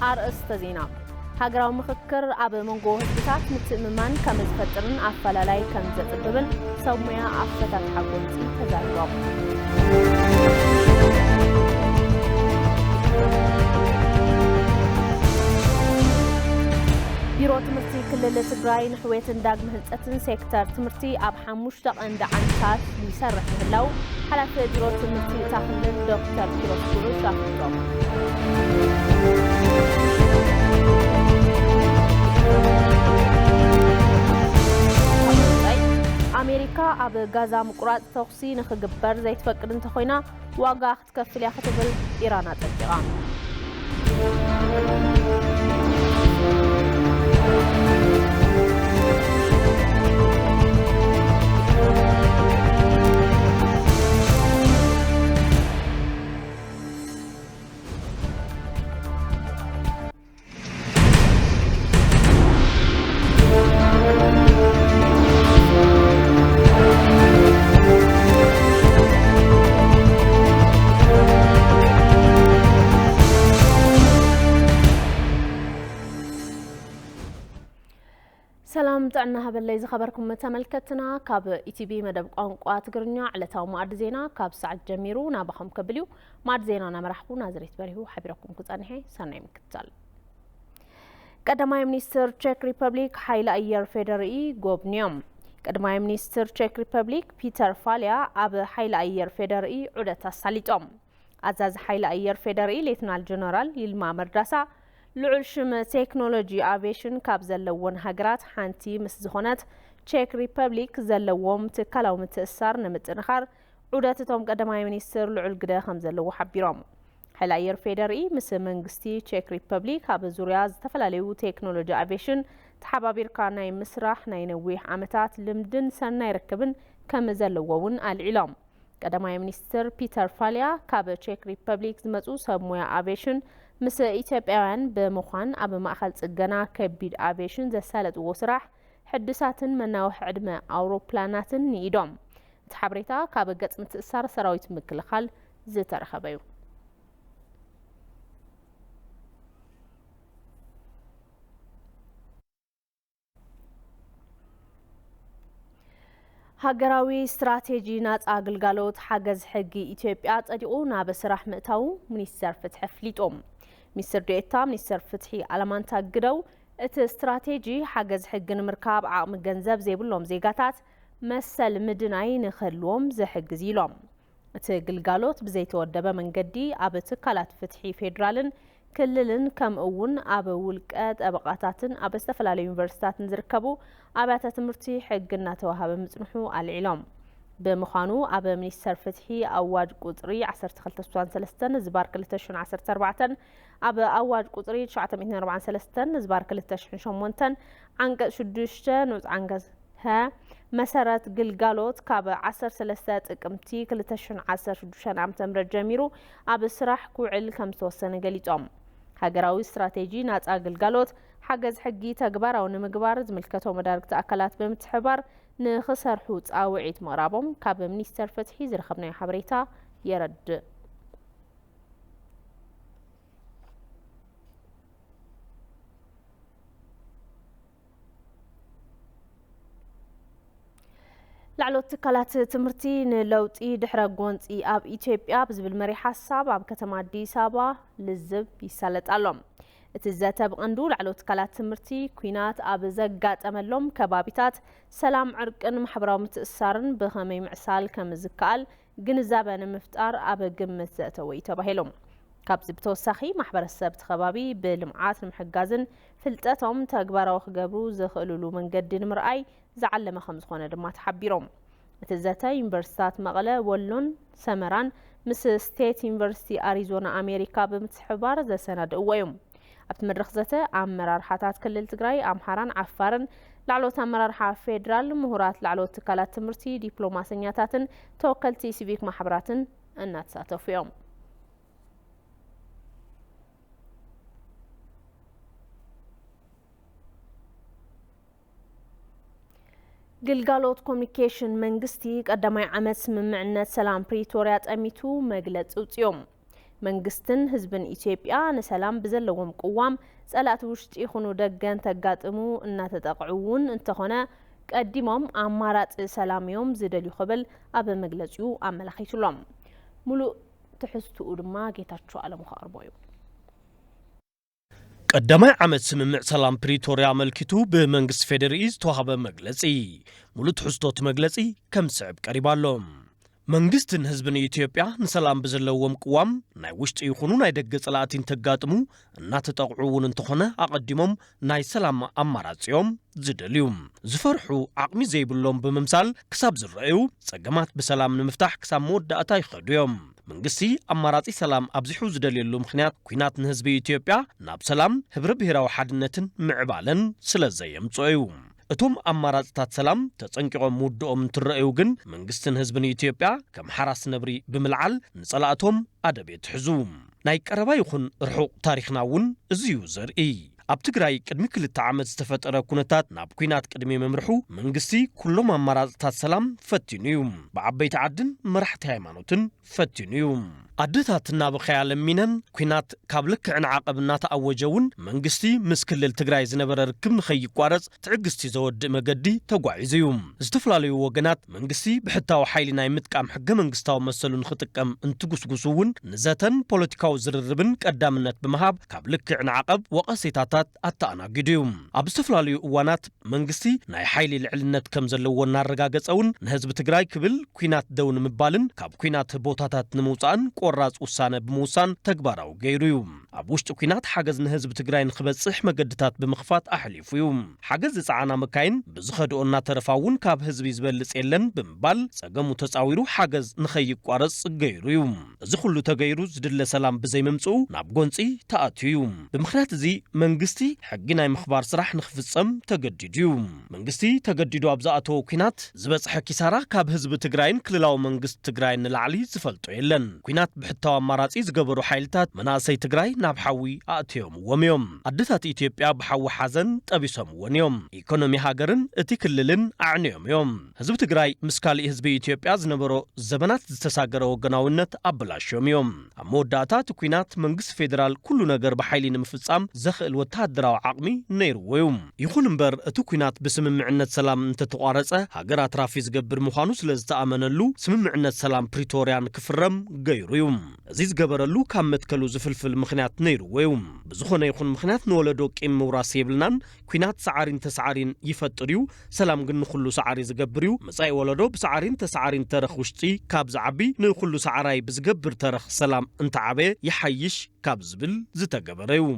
ኣርእስተ ዜና። ሃገራዊ ምኽክር ኣብ መንጎ ህዝብታት ምትእምማን ከም ዝፈጥርን ኣፈላላይ ከም ዘጽብብን ሰብ ሞያ ኣፈታትሓ ጎንጺ ተዛሪቦም። ቢሮ ትምህርቲ ክልል ትግራይ ንሕውየትን ዳግመ ህንጸትን ሴክተር ትምህርቲ ኣብ ሓሙሽተ ቀንዲ ዓንድታት ይሰርሕ ምህላው ሓላፊ ቢሮ ትምህርቲ እታ ክልል ዶክተር ኪሮስ ጉዑሽ ኣፍሊጦም። ኣሜሪካ ኣብ ጋዛ ምቁራጽ ተኹሲ ንኽግበር ዘይትፈቅድ እንተኾይና ዋጋ ክትከፍል እያ ክትብል ኢራን ኣጠንቂቓ። ሰላም ጥዕና ሃበለይ ዝኸበርኩም ተመልከትና፣ ካብ ኢቲቪ መደብ ቋንቋ ትግርኛ ዕለታዊ መኣዲ ዜና ካብ ሰዓት ጀሚሩ ናባኹም ከብል እዩ። መኣዲ ዜና እናመራሕኩ ናዝሬት በሪሁ ሓቢረኩም ክጸንሐ። ሰናይ ምክትታል። ቀዳማይ ሚኒስትር ቼክ ሪፐብሊክ ሓይሊ ኣየር ፌዴሪኢ ጎብንዮም። ቀዳማይ ሚኒስትር ቼክ ሪፐብሊክ ፒተር ፋልያ ኣብ ሓይሊ ኣየር ፌዴሪኢ ዑደት ኣሳሊጦም። ኣዛዚ ሓይሊ ኣየር ፌዴሪኢ ሌትናል ጀነራል ይልማ መርዳሳ ልዑል ሽም ቴክኖሎጂ ኣቪዬሽን ካብ ዘለወን ሃገራት ሓንቲ ምስ ዝኾነት ቼክ ሪፐብሊክ ዘለዎም ትካላዊ ምትእስሳር ንምጥንኻር ዑደት እቶም ቀዳማይ ሚኒስትር ልዑል ግደ ከም ዘለዎ ሓቢሮም። ሓይሊ ኣየር ፌዴሪኢ ምስ መንግስቲ ቼክ ሪፐብሊክ ኣብ ዙርያ ዝተፈላለዩ ቴክኖሎጂ ኣቪዬሽን ተሓባቢርካ ናይ ምስራሕ ናይ ነዊሕ ዓመታት ልምድን ሰናይ ርክብን ከም ዘለዎ እውን ኣልዒሎም። ቀዳማይ ሚኒስትር ፒተር ፋልያ ካብ ቼክ ሪፐብሊክ ዝመጹ ሰብ ሞያ ኣቪዬሽን ምስ ኢትዮጵያውያን ብምዃን ኣብ ማእኸል ጽገና ከቢድ ኣቪዬሽን ዘሳለጥዎ ስራሕ ሕድሳትን መናውሒ ዕድመ ኣውሮፕላናትን ንኢዶም። እቲ ሓበሬታ ካብ ገጽ ምትእስሳር ሰራዊት ምክልኻል ዝተረኸበ እዩ። ሃገራዊ ስትራቴጂ ናጻ ግልጋሎት ሓገዝ ሕጊ ኢትዮጵያ ጸዲቑ ናብ ስራሕ ምእታዉ ሚኒስተር ፍትሒ ኣፍሊጡ። ሚኒስትር ዴኤታ ሚኒስተር ፍትሒ ኣለማንታ ግደው፣ እቲ ስትራቴጂ ሓገዝ ሕጊ ንምርካብ ዓቕሚ ገንዘብ ዘይብሎም ዜጋታት መሰል ምድናይ ንኽህልዎም ዝሕግዝ እዩ ኢሎም። እቲ ግልጋሎት ብዘይተወደበ መንገዲ ኣብ ትካላት ፍትሒ ፌዴራልን ክልልን ከምኡ እውን ኣብ ውልቀ ጠበቓታትን ኣብ ዝተፈላለዩ ዩኒቨርሲቲታትን ዝርከቡ ኣብያተ ትምህርቲ ሕጊ እናተዋሃበ ምጽንሑ ኣልዒሎም። ብምዃኑ ኣብ ሚኒስተር ፍትሒ ኣዋጅ ቁጽሪ ዓሰርተ ክልተ ስሳን ሰለስተን ዝባር ክልተ ሽሕን ዓሰርተ ኣርባዕተን ኣብ ኣዋጅ ቁጽሪ ትሽዓተ ሚእትን ኣርባዓን ሰለስተን ዝባር ክልተ ሽሕን ሸሞንተን ዓንቀጽ ሽዱሽተ ንዑስ ዓንቀጽ ሀ መሰረት ግልጋሎት ካብ ዓሰርተ ሰለስተ ጥቅምቲ ክልተ ሽሕን ዓሰርተ ሽዱሽተን ዓመተ ምህረት ጀሚሩ ኣብ ስራሕ ክውዕል ከም ዝተወሰነ ገሊጾም። ሃገራዊ ስትራቴጂ ናጻ ግልጋሎት ሓገዝ ሕጊ ተግባራዊ ንምግባር ዝምልከቶ መዳርግቲ ኣካላት ብምትሕባር ንኽሰርሑ ጻውዒት ምቕራቦም ካብ ሚኒስተር ፍትሒ ዝረኸብናዮ ሓበሬታ የረድእ። ላዕለዎት ትካላት ትምህርቲ ንለውጢ ድሕረ ጎንፂ ኣብ ኢትዮጵያ ብዝብል መሪ ሓሳብ ኣብ ከተማ ኣዲስ ኣበባ ልዝብ ይሳለጥ ኣሎ። እቲ ዘተ ብቐንዱ ላዕለዎት ትካላት ትምህርቲ ኲናት ኣብ ዘጋጠመሎም ከባቢታት ሰላም፣ ዕርቅን ማሕበራዊ ምትእስሳርን ብኸመይ ምዕሳል ከም ዝከኣል ግንዛበ ንምፍጣር ኣብ ግምት ዘእተወ እዩ ተባሂሉ። ካብዚ ብተወሳኺ ማሕበረሰብ እቲ ከባቢ ብልምዓት ንምሕጋዝን ፍልጠቶም ተግባራዊ ክገብሩ ዝኽእልሉ መንገዲ ንምርኣይ ዝዓለመ ከም ዝኾነ ድማ ተሓቢሮም። እቲ ዘተ ዩኒቨርሲታት መቐለ፣ ወሎን ሰመራን ምስ ስቴት ዩኒቨርሲቲ ኣሪዞና ኣሜሪካ ብምትሕብባር ዘሰናድእዎ እዩ። ኣብቲ መድረኽ ዘተ ኣመራርሓታት ክልል ትግራይ፣ ኣምሓራን ዓፋርን፣ ላዕለዎት ኣመራርሓ ፌዴራል፣ ምሁራት ላዕለዎት ትካላት ትምህርቲ፣ ዲፕሎማሰኛታትን ተወከልቲ ሲቪክ ማሕበራትን እናተሳተፉ እዮም። ግልጋሎት ኮሙኒኬሽን መንግስቲ ቀዳማይ ዓመት ስምምዕነት ሰላም ፕሪቶርያ ጠሚቱ መግለፂ ኣውፂኦም። መንግስትን ህዝብን ኢትዮጵያ ንሰላም ብዘለዎም ቅዋም ጸላእቲ ውሽጢ ይኹኑ ደገ እንተጋጥሙ እናተጠቕዑ እውን እንተኾነ ቀዲሞም ኣማራጺ ሰላም እዮም ዝደልዩ ክብል ኣብ መግለጺኡ ኣመላኺቱሎም። ሙሉእ ትሕዝትኡ ድማ ጌታቸው ኣለሙ ከቕርቦ እዩ። ቀዳማይ ዓመት ስምምዕ ሰላም ፕሪቶርያ ኣመልኪቱ ብመንግስቲ ፌዴሪኢ ዝተዋህበ መግለጺ። ሙሉእ ትሕዝቶ እቲ መግለጺ ከም ዝስዕብ ቀሪቡ ኣሎ። መንግስትን ህዝብን ኢትዮጵያ ንሰላም ብዘለዎም ቅዋም ናይ ውሽጢ ይኹኑ ናይ ደገ ጸላእቲ እንተጋጥሙ እናተጠቕዑ እውን እንተኾነ ኣቐዲሞም ናይ ሰላም ኣማራጺ እዮም ዝደልዩ። ዝፈርሑ ዓቕሚ ዘይብሎም ብምምሳል ክሳብ ዝረኣዩ ጸገማት ብሰላም ንምፍታሕ ክሳብ መወዳእታ ይኸዱ እዮም። መንግስቲ ኣማራጺ ሰላም ኣብዚሑ ዝደልየሉ ምኽንያት ኲናት ንህዝቢ ኢትዮጵያ ናብ ሰላም፣ ህብረ ብሔራዊ ሓድነትን ምዕባለን ስለ ዘየምጽኦ እዩ። እቶም ኣማራጽታት ሰላም ተጸንቂቖም ምውድኦም እንትረኣዩ ግን መንግስትን ህዝብን ኢትዮጵያ ከም ሓራስ ነብሪ ብምልዓል ንጸላእቶም ኣደብ የትሕዙ። ናይ ቀረባ ይኹን ርሑቕ ታሪኽና እውን እዚ እዩ ዘርኢ። ኣብ ትግራይ ቅድሚ ክልተ ዓመት ዝተፈጠረ ኩነታት ናብ ኲናት ቅድሚ ምምርሑ መንግስቲ ኩሎም ኣማራጽታት ሰላም ፈቲኑ እዩ። ብዓበይቲ ዓድን መራሕቲ ሃይማኖትን ፈቲኑ እዩ። ኣደታት እናበኸያ ለሚነን ኲናት ካብ ልክዕ ንዓቐብ እናተኣወጀ እውን መንግስቲ ምስ ክልል ትግራይ ዝነበረ ርክብ ንኸይቋረጽ ትዕግስቲ ዘወድእ መገዲ ተጓዒዙ እዩ። ዝተፈላለዩ ወገናት መንግስቲ ብሕታዊ ሓይሊ ናይ ምጥቃም ሕገ መንግስታዊ መሰሉ ንኽጥቀም እንትጉስጉሱ እውን ንዘተን ፖለቲካዊ ዝርርብን ቀዳምነት ብምሃብ ካብ ልክዕ ንዓቐብ ወቐሴታታት ኣተኣናጊዱ እዩ። ኣብ ዝተፈላለዩ እዋናት መንግስቲ ናይ ሓይሊ ልዕልነት ከም ዘለዎ እናረጋገጸ እውን ንህዝቢ ትግራይ ክብል ኲናት ደው ንምባልን ካብ ኲናት ቦታታት ንምውጻእን ቆራጽ ውሳነ ብምውሳን ተግባራዊ ገይሩ እዩ። ኣብ ውሽጢ ኲናት ሓገዝ ንህዝቢ ትግራይ ንኽበጽሕ መገድታት ብምኽፋት ኣሕሊፉ እዩ። ሓገዝ ዝጸዓና መካይን ብዝኸድኦ እናተረፋ እውን ካብ ህዝቢ ዝበልጽ የለን ብምባል ጸገሙ ተጻዊሩ ሓገዝ ንኸይቋረጽ ገይሩ እዩ። እዚ ኩሉ ተገይሩ ዝድለ ሰላም ብዘይምምጽኡ ናብ ጎንጺ ተኣትዩ እዩ። ብምኽንያት እዚ መንግስቲ ሕጊ ናይ ምኽባር ስራሕ ንኽፍጸም ተገዲዱ እዩ። መንግስቲ ተገዲዱ ኣብ ዝኣተዎ ኲናት ዝበጽሐ ኪሳራ ካብ ህዝቢ ትግራይን ክልላዊ መንግስቲ ትግራይን ንላዕሊ ዝፈልጦ የለን። ኲናት ብሕታዊ ኣማራጺ ዝገበሩ ሓይልታት መናእሰይ ትግራይ ናብ ሓዊ ኣእትዮምዎም እዮም። ኣደታት ኢትዮጵያ ብሓዊ ሓዘን ጠቢሶምዎን እዮም። ኢኮኖሚ ሃገርን እቲ ክልልን ኣዕንዮም እዮም። ህዝቢ ትግራይ ምስ ካሊእ ህዝቢ ኢትዮጵያ ዝነበሮ ዘበናት ዝተሳገረ ወገናውነት ኣበላሽዮም እዮም። ኣብ መወዳእታ እቲ ኲናት መንግስቲ ፌዴራል ኩሉ ነገር ብሓይሊ ንምፍጻም ዘኽእል ወተሃደራዊ ዓቕሚ ነይርዎ እዩ። ይኹን እምበር እቲ ኲናት ብስምምዕነት ሰላም እንተተቋረጸ ሃገር ኣትራፊ ዝገብር ምዃኑ ስለ ዝተኣመነሉ ስምምዕነት ሰላም ፕሪቶርያ ንክፍረም ገይሩ እዩ። እዚ ዝገበረሉ ካብ መትከሉ ዝፍልፍል ምኽንያት ነይርዎ እዩ። ብዝኾነ ይኹን ምኽንያት ንወለዶ ቂም ምውራስ የብልናን። ኲናት ሰዓሪን ተሰዓሪን ይፈጥር እዩ፣ ሰላም ግን ንኹሉ ሰዓሪ ዝገብር እዩ። መጻኢ ወለዶ ብሰዓሪን ተሰዓሪን ተረኽ ውሽጢ ካብ ዝዓቢ ንኹሉ ሰዓራይ ብዝገብር ተረኽ ሰላም እንተዓበየ ይሓይሽ ካብ ዝብል ዝተገበረ እዩ።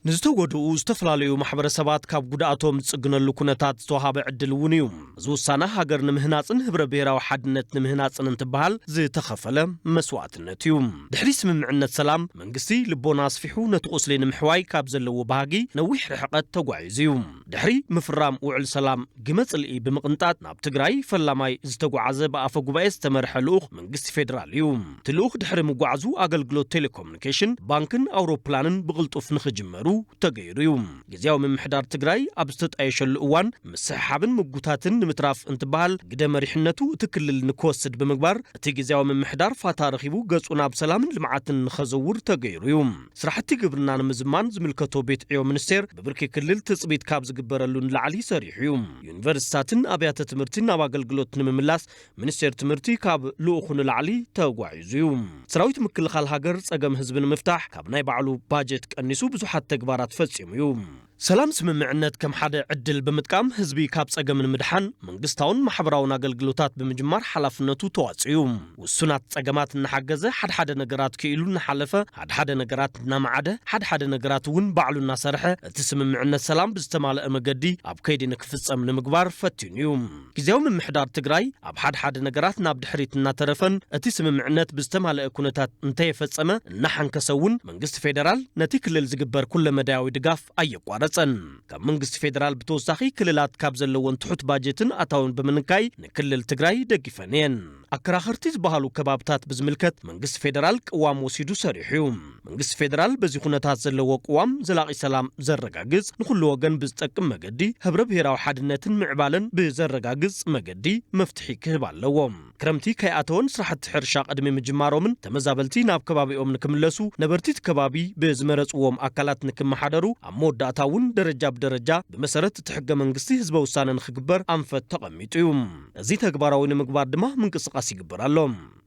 ንዝተጎድኡ ዝተፈላለዩ ማሕበረሰባት ካብ ጉድኣቶም ዝጽግነሉ ኩነታት ዝተዋሃበ ዕድል እውን እዩ። እዚ ውሳነ ሃገር ንምህናጽን ህብረ ብሔራዊ ሓድነት ንምህናጽን እንትበሃል ዝተኸፈለ መስዋእትነት እዩ። ድሕሪ ስምምዕነት ሰላም መንግስቲ ልቦና ኣስፊሑ ነቲ ቁስሊ ንምሕዋይ ካብ ዘለዎ ባህጊ ነዊሕ ርሕቀት ተጓዒዙ እዩ። ድሕሪ ምፍራም ውዕል ሰላም ግመ ጽልኢ ብምቕንጣጥ ናብ ትግራይ ፈላማይ ዝተጓዓዘ ብኣፈ ጉባኤ ዝተመርሐ ልኡኽ መንግስቲ ፌዴራል እዩ። እቲ ልኡኽ ድሕሪ ምጓዕዙ ኣገልግሎት ቴሌኮሙኒኬሽን፣ ባንክን ኣውሮፕላንን ብቕልጡፍ ንኽጅመሩ ተገይሩ እዩ። ግዝያዊ ምምሕዳር ትግራይ ኣብ ዝተጣየሸሉ እዋን ምስሕሓብን ምጉታትን ንምትራፍ እንትበሃል ግደ መሪሕነቱ እቲ ክልል ንክወስድ ብምግባር እቲ ግዝያዊ ምምሕዳር ፋታ ረኺቡ ገጹ ናብ ሰላምን ልምዓትን ንኸዘውር ተገይሩ እዩ። ስራሕቲ ግብርና ንምዝማን ዝምልከቶ ቤት ዕዮ ሚኒስቴር ብብርኪ ክልል ትጽቢት ካብ ዝግበረሉ ንላዕሊ ሰሪሑ እዩ። ዩኒቨርሲታትን ኣብያተ ትምህርትን ናብ ኣገልግሎት ንምምላስ ሚኒስቴር ትምህርቲ ካብ ልኡኹ ንላዕሊ ተጓዒዙ እዩ። ሰራዊት ምክልኻል ሃገር ጸገም ህዝቢ ንምፍታሕ ካብ ናይ ባዕሉ ባጀት ቀኒሱ ብዙሓት ተግባራት ፈጺሙ እዩ። ሰላም ስምምዕነት ከም ሓደ ዕድል ብምጥቃም ህዝቢ ካብ ጸገም ንምድሓን መንግስታውን ማሕበራውን ኣገልግሎታት ብምጅማር ሓላፍነቱ ተዋጺኡ እዩ። ውሱናት ጸገማት እናሓገዘ፣ ሓድሓደ ነገራት ክኢሉ እናሓለፈ፣ ሓድሓደ ነገራት እናመዓደ፣ ሓድሓደ ነገራት እውን ባዕሉ እናሰርሐ፣ እቲ ስምምዕነት ሰላም ብዝተማልአ መገዲ ኣብ ከይዲ ንክፍጸም ንምግባር ፈቲኑ እዩ። ግዝያዊ ምምሕዳር ትግራይ ኣብ ሓድሓደ ነገራት ናብ ድሕሪት እናተረፈን እቲ ስምምዕነት ብዝተማልአ ኩነታት እንተየፈጸመ እናሓንከሰ እውን መንግስቲ ፌዴራል ነቲ ክልል ዝግበር ኩለመዳያዊ ድጋፍ ኣየቋረጸን። ካብ መንግስቲ ፌዴራል ብተወሳኺ ክልላት ካብ ዘለወን ትሑት ባጀትን ኣታውን ብምንካይ ንክልል ትግራይ ደጊፈን እየን። ኣከራኸርቲ ዝበሃሉ ከባብታት ብዝምልከት መንግስቲ ፌደራል ቅዋም ወሲዱ ሰሪሑ እዩ። መንግስቲ ፌደራል በዚ ኩነታት ዘለዎ ቅዋም ዘላቒ ሰላም ዘረጋግጽ፣ ንኹሉ ወገን ብዝጠቅም መገዲ ህብረ ብሔራዊ ሓድነትን ምዕባለን ብዘረጋግጽ መገዲ መፍትሒ ክህብ ኣለዎ። ክረምቲ ከይኣተወን ስራሕቲ ሕርሻ ቅድሚ ምጅማሮምን ተመዛበልቲ ናብ ከባቢኦም ንክምለሱ ነበርቲ እቲ ከባቢ ብዝመረጽዎም ኣካላት ንክመሓደሩ ኣብ መወዳእታ እውን ደረጃ ብደረጃ ብመሰረት እቲ ሕገ መንግስቲ ህዝበ ውሳነ ንክግበር ኣንፈት ተቐሚጡ እዩ። እዚ ተግባራዊ ንምግባር ድማ ምንቅስቓስ ይግበር ኣሎ።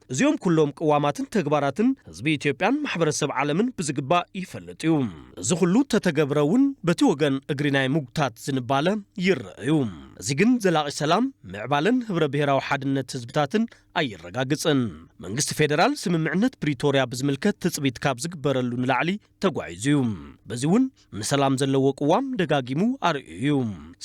እዚኦም ኩሎም ቅዋማትን ተግባራትን ህዝቢ ኢትዮጵያን ማሕበረሰብ ዓለምን ብዝግባእ ይፈልጥ እዩ። እዚ ኩሉ ተተገብረ እውን በቲ ወገን እግሪ ናይ ምጉታት ዝንባለ ይረአ እዩ። እዚ ግን ዘላቒ ሰላም፣ ምዕባለን ህብረ ብሔራዊ ሓድነት ህዝብታትን ኣየረጋግጽን። መንግስቲ ፌደራል ስምምዕነት ፕሪቶርያ ብዝምልከት ትጽቢት ካብ ዝግበረሉ ንላዕሊ ተጓዒዙ እዩ። በዚ እውን ንሰላም ዘለዎ ቅዋም ደጋጊሙ ኣርእዩ እዩ።